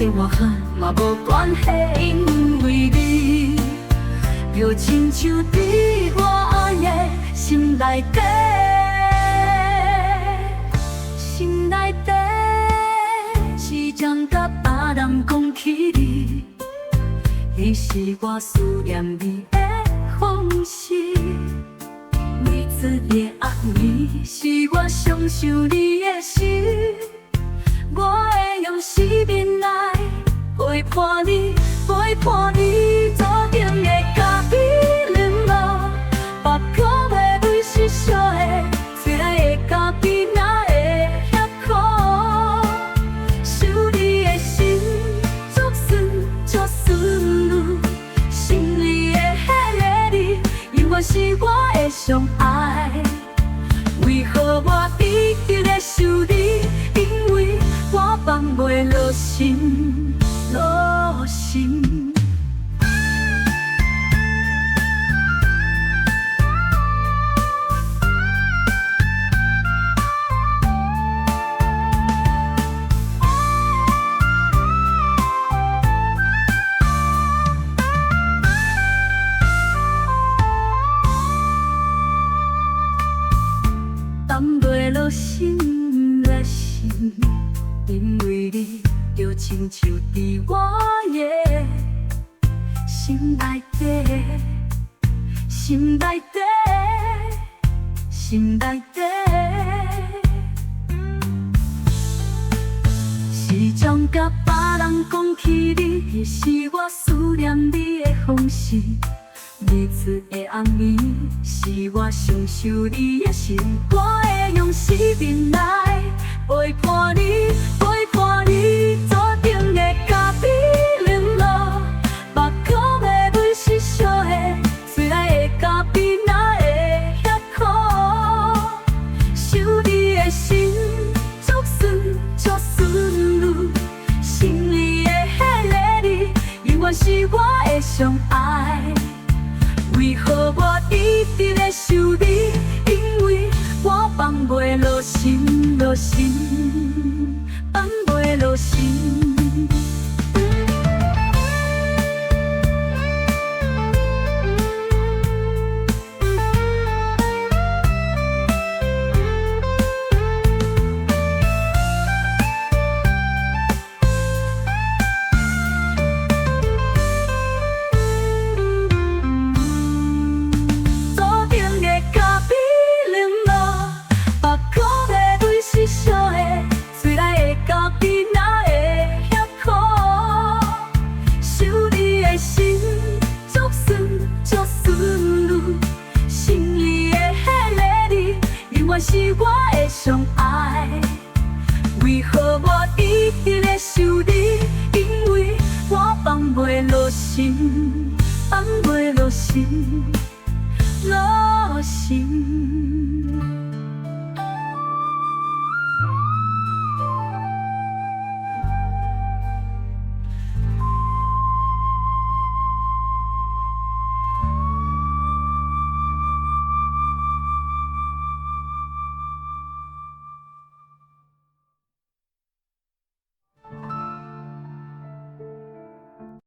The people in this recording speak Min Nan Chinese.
電話響嘛無關係，因為你就親像佇我的心內底，心內底。時常佮別人講起你，彼是我思念你的方式。每次的暗暝是我上想你的時，我會用生命來陪伴你，陪伴你。桌頂的咖啡冷落，腹口的味是燒的，喙內的咖啡哪會遐苦？想你的心足酸足酸，心裡的彼个你，永遠是我的上愛。為何我一直咧想你？因為我放袂落心，落心。放袂落心落心，因為你就親像佇我的心內底，心內底，心內底。時常佮別人講起你，是我思念你的方式。每次的暗暝，是我上想你的時，我會用生命來陪伴你，陪伴你。桌頂的咖啡冷落，腹口的味是燒的，喙內的咖啡哪會遐苦？想你的心足酸足酸，心裡的彼个你，永遠是我的上愛。為何我一直咧想你？因為我放袂落心，落心，放袂落心。桌頂的咖啡冷落，腹口的味是燒的，喙內的咖啡哪會遐苦？想你的心足酸足酸，心裡的彼个你，永遠是我的上愛。為何我一直咧想你？因為我放袂落心，放袂落心。